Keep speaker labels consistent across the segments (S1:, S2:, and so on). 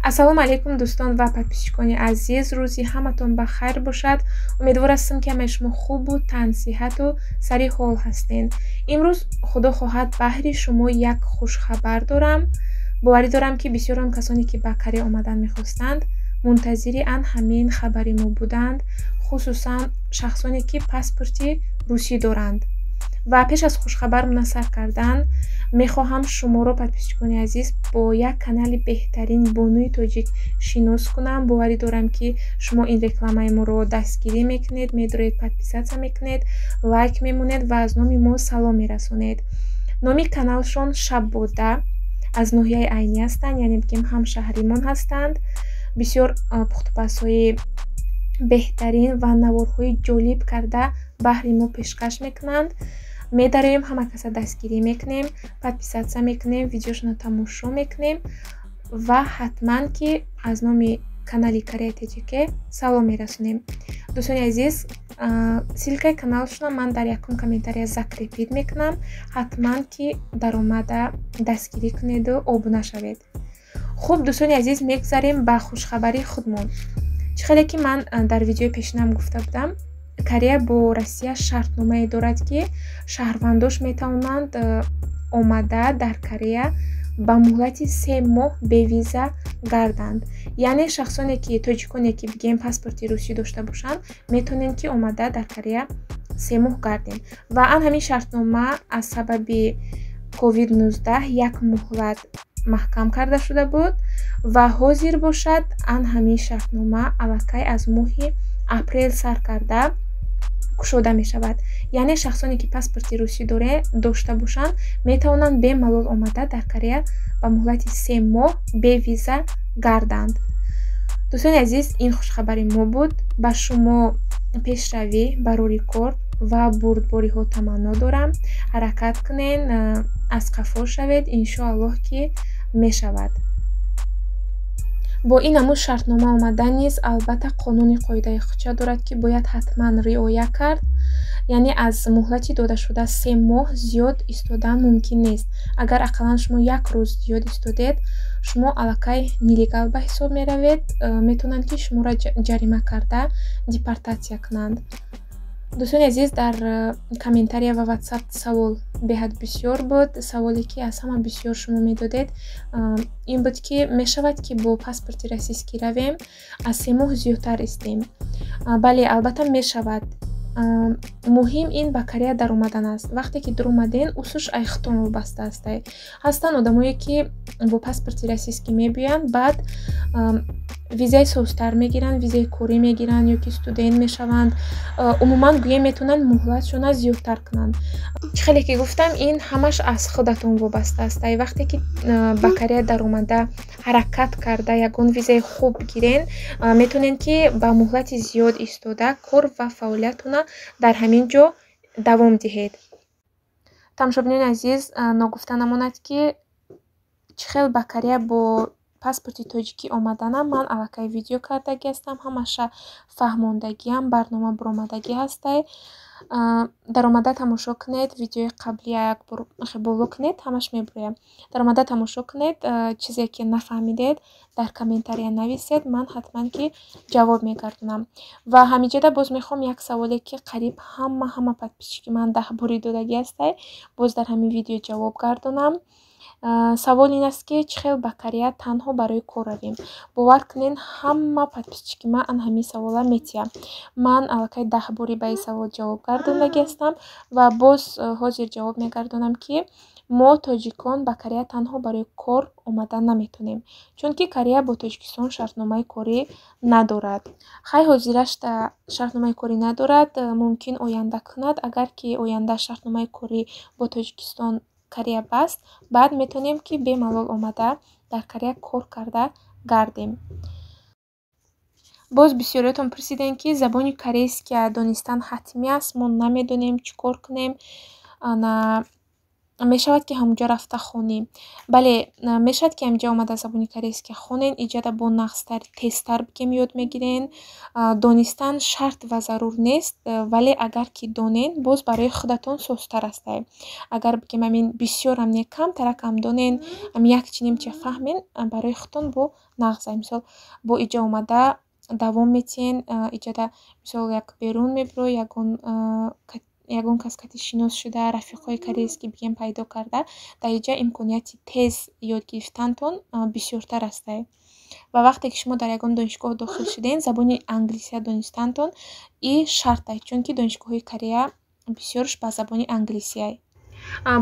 S1: Ассалому алайкум, дӯстон ва подписчикони азиз. Рӯзи ҳаматон ба хайр бошад. Умедвор ҳастам, ки ҳамаи шумо хубу тансиҳату сари ҳол ҳастед. Имрӯз, худо хоҳад, баҳри шумо як хушхабар дорам. Боварӣ дорам, ки бисёр он касоне, ки ба Корея омадан мехостанд, мунтазири ан ҳамин хабари мо буданд, хусусан шахсоне, ки паспорти русӣ доранд. Ва пеш аз хушхабар мунасар кардан, мехоҳам шуморо, подписчикони азиз, бо як канали беҳтарин бонуи тоҷик шинос кунам. Боварӣ дорам, ки шумо ин рекламаи моро дастгирӣ мекунед, медоред, подписаться мекунед, лайк мемонед ва аз номи мо салом мерасонед. Номи каналшон Шаббода, аз ноҳияи Айнӣ ҳастанд, яъне бигем, ҳамшаҳримон ҳастанд. Бисёр пухтупазҳои беҳтарин ва наворҳои ҷолиб карда баҳри мо пешкаш мекунанд. Медароем, ҳама каса дастгирӣ мекунем, подписаться мекунем, видеошонро тамошо мекунем ва ҳатман ки аз номи канали Корея ТЖК салом мерасонем. Дӯстони азиз, ссылкаи каналшонро ман дар якум комментария закрепить мекунам. Ҳатман ки даромада дастгирӣ кунеду обуна шавед. Хуб, дӯстони азиз, мегузарем ба хушхабари худмон. Чӣ хеле ки ман дар видеои пешинам гуфта будам, Корея бо Россия шартномае дорад, ки шаҳрвандош метавонанд омада дар Корея ба муҳлати 3 моҳ бевиза гарданд. Яъне шахсоне ки, тоҷиконе ки, бигем, паспорти русӣ дошта бошанд, метавонем, ки омада дар Корея 3 моҳ гардем. Ва ан ҳамин шартнома аз сабаби COVID-19 як муҳлат маҳкам карда шуда буд ва ҳозир бошад, ан ҳамин шартнома аллакай аз моҳи апрел сар карда кушода мешавад. Яъне шахсоне, ки паспорти русӣ дошта бошанд, метавонанд бемалол омада дар Корея ба муҳлати 3 моҳ бевиза гарданд. Дӯстони азиз, ин хушхабари мо буд. Ба шумо пешравӣ, барори кор ва бурдбориҳо таманно дорам. Ҳаракат кунен, аз қафо шавед, иншоаллоҳ, ки мешавад. Бо ин намуд шартнома омадан низ, албатта, қонуни қоидаи худша дорад, ки бояд ҳатман риоя кард. Яъне аз муҳлати додашуда 3 моҳ зиёд истодан мумкин нест. Агар ақаллан шумо як рӯз зиёд истодед, шумо аллакай нелегал ба ҳисоб меравед, метавонанд, ки шуморо ҷарима карда депортатсия кунанд. Дӯстони азиз, дар комментария ва Ватсап савол беҳад бисёр буд. Саволе, ки аз ҳама бисёр шумо медодед, ин буд, ки мешавад, ки бо паспорти российский равем, аз 3 моҳ зиёдтар истем? Бале, албатта, мешавад. Муҳим ин ба Корея даромадан аст. Вақте ки дуромаден, усуш ай худтон вобаста астай. Ҳастанд одамое, ки бо паспорти российский мебиёянд, баъд визаи созтар мегиранд, визаи корӣ мегиранд ё ки студент мешаванд. Умуман гӯем, метавонанд муҳлатшона зиёдтар кунанд. Чӣ хеле ки гуфтам, ин ҳамаш аз худатон вобаста аст. Вақте ки ба Корея даромада, ҳаракат карда, ягон визаи хуб гирен, метавонед, ки ба муҳлати зиёд истода, кор ва фаъолиятона дар ҳамин ҷо давом диҳед. Тамошобинони азиз, ногуфта намонад, ки чӣ хел ба Корея бо паспорти тоҷикӣ омаданам ман аллакай видео кардагӣ ҳастам, ҳамаша фаҳмондагиам, барнома буромадагӣ ҳастай. Даромада тамошо кунед, видеои қаблия як бор боло кунед, ҳамаш мебурӯяд. Даромада тамошо кунед, чизе ки нафаҳмидед, дар комментария нависед, ман ҳатман ки ҷавоб мегардонам. Ва ҳаминҷода боз мехоҳам як саволе, ки қариб ҳама подписчики ман 10 борӣ додагӣ ҳастай, боз дар ҳамин видео ҷавоб гардонам. Савол ин аст, ки чӣ хел ба Корея танҳо барои кор равем? Бовар кунед, ҳама подписчики ман ан ҳамин савола метиҳам. Ман аллакай 10 борӣ ба ин савол ҷавоб гардондагӣ ҳастам ва боз ҳозир ҷавоб мегардонам, ки мо, тоҷикон, ба Корея танҳо барои кор омада наметавонем, чунки Корея бо Тоҷикистон шартномаи корӣ надорад. Хай, ҳозирашта шартномаи корӣ надорад, мумкин, оянда кунад. Агар ки оянда шартномаи корӣ бо Тоҷикистон Корея баст, баъд метавонем, ки бемалол омада дар Корея кор карда гардем. Боз бисёриётон пурсидем, ки забони корейския донистан ҳатмӣ аст, мо намедонем, чӣ кор кунем? Ана Мешавад, ки ҳамунҷо рафта хонӣ? Бале, мешавад, ки ҳаминҷа омада забони корейския хонен, иҷада бо нағзтар, тезтар бигем, ёд мегирен. Донистан шарт ва зарур нест, вале агар ки донен, боз барои худатон созтар астай. Агар бигем, ҳамин бисёрам не, камтаракам донен, ҳами як чинимча фаҳмен, барои худтон бо нағзай. Мисол, бо иҷа омада давом метиҳен, иҷада, мисол, як берун мебирои, ягон кас кати шинос шуда, рафиқҳои корейскӣ, бигем, пайдо карда, дар иҷа имконияти тез ёд гирифтантон бисёртар астай. Ва вақте ки шумо дар ягон донишгоҳ дохил шудем, забони англисия донистантон и шартай, чунки донишгоҳҳои Корея бисёрш ба забони англисияй.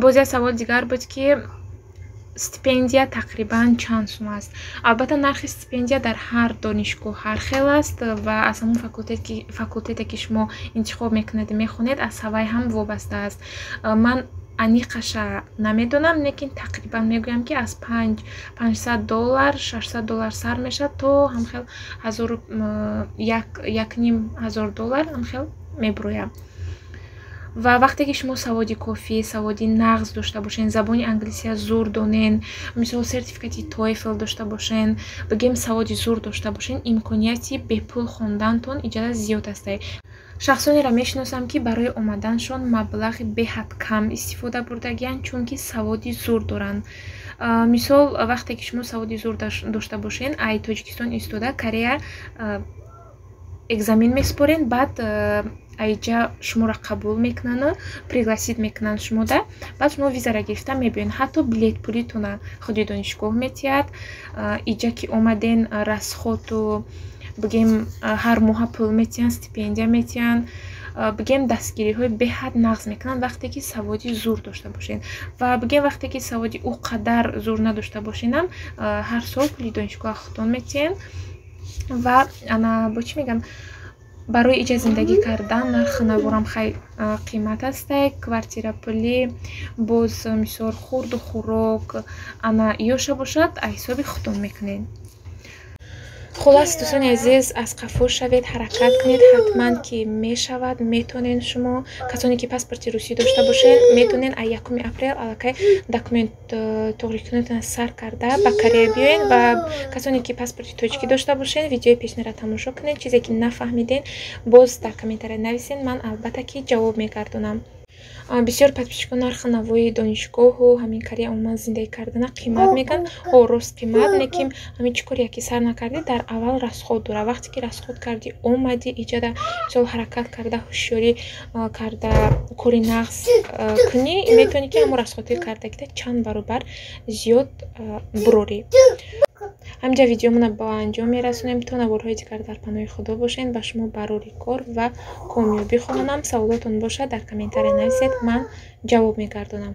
S1: Боз як савол дигар буд, ки стипендия тақрибан чанд сум аст? Албатта, нархи стипендия дар ҳар донишгоҳ ҳар хел аст ва аз ҳамон факултете, ки шумо интихоб мекунед, мехонед, аз ҳавай ҳам вобаста аст. Ман аниқаша намедонам, лекин тақрибан мегӯям, ки аз 500 доллар, 600 доллар сар мешавад то ҳамхел ҳазору як ним ҳазор доллар ҳамхел мебурояд. Ва вақте ки шумо саводи кофӣ, саводи нағз дошта бошен, забони англисия зур донен, мисол, сертификати TOEFL дошта бошен, бигем, саводи зур дошта бошен, имконияти бепул хондантон иҷода зиёд астай. Шахсонеро мешиносам, ки барои омаданшон маблағи беҳад кам истифода бурдагиянд, чунки саводи зур доранд. Мисол, вақте ки шумо саводи зур дошта бошен, ай Тоҷикистон истода Корея экзамен месупорен, баъд аиҷа шуморо қабул мекунану пригласить мекунанд шумода, баъд шумо визаро гирифта мебиёед. Ҳатто билетпулитона худи донишгоҳ метиҳад. Иҷа ки омаден, расходу, бигем, ҳар моҳа пул метиҳанд, стипендия метиҳанд, бигем, дастгириҳои беҳад нағз мекунанд, вақте ки саводи зур дошта бошед. Ва, бигем, вақте ки саводи ӯ қадар зур надошта бошенам, ҳар сол пули донишгоҳ худтон метиҳед. Ва ана бо чӣ мегӯянд, барои иҷа зиндагӣ кардан нархи наворам хай қимат астай: квартира пулӣ, боз, мисол, хурду хӯрок, ана ёша бошад, аз ҳисоби худтон мекунед. Хуллас, дӯстони азиз, аз қафо шавед, ҳаракат кунед, ҳатман ки мешавад, метонен. Шумо касоне ки паспорти русӣ дошта бошед, метонен аз 1 апрел аллакай документ тоғрикунатона сар карда ба Корея биёен. Ва касоне ки паспорти тоҷикӣ дошта бошед, видеои пешинара тамошо кунед. Чизе ки нафаҳмиден, боз дар комментария нависен, ман албатта ки ҷавоб мегардонам. Бисёр подписчикон нархи навои донишгоҳу ҳамин Корея умуман зиндагӣ кардана қимат мегӯянд. Ҳо, рост, қимат, лекин ҳамин чӣ коре ки сар накардӣ, дар аввал расход дорад. Вақте ки расход кардӣ, омадӣ иҷада, мисол, ҳаракат карда, ҳушёрӣ карда, кори нағз кунӣ, метавонӣ, ки ҳамон расходҳои кардагита чанд баробар зиёд бурорӣ. Ҳаминҷа видеомона ба анҷом мерасонем. То наворҳои дигар дар паноҳи Худо бошед. Ба шумо барори кор ва комёбӣ хоҳонам. Саволотон бошад, дар комментария нависед, ман ҷавоб мегардонам.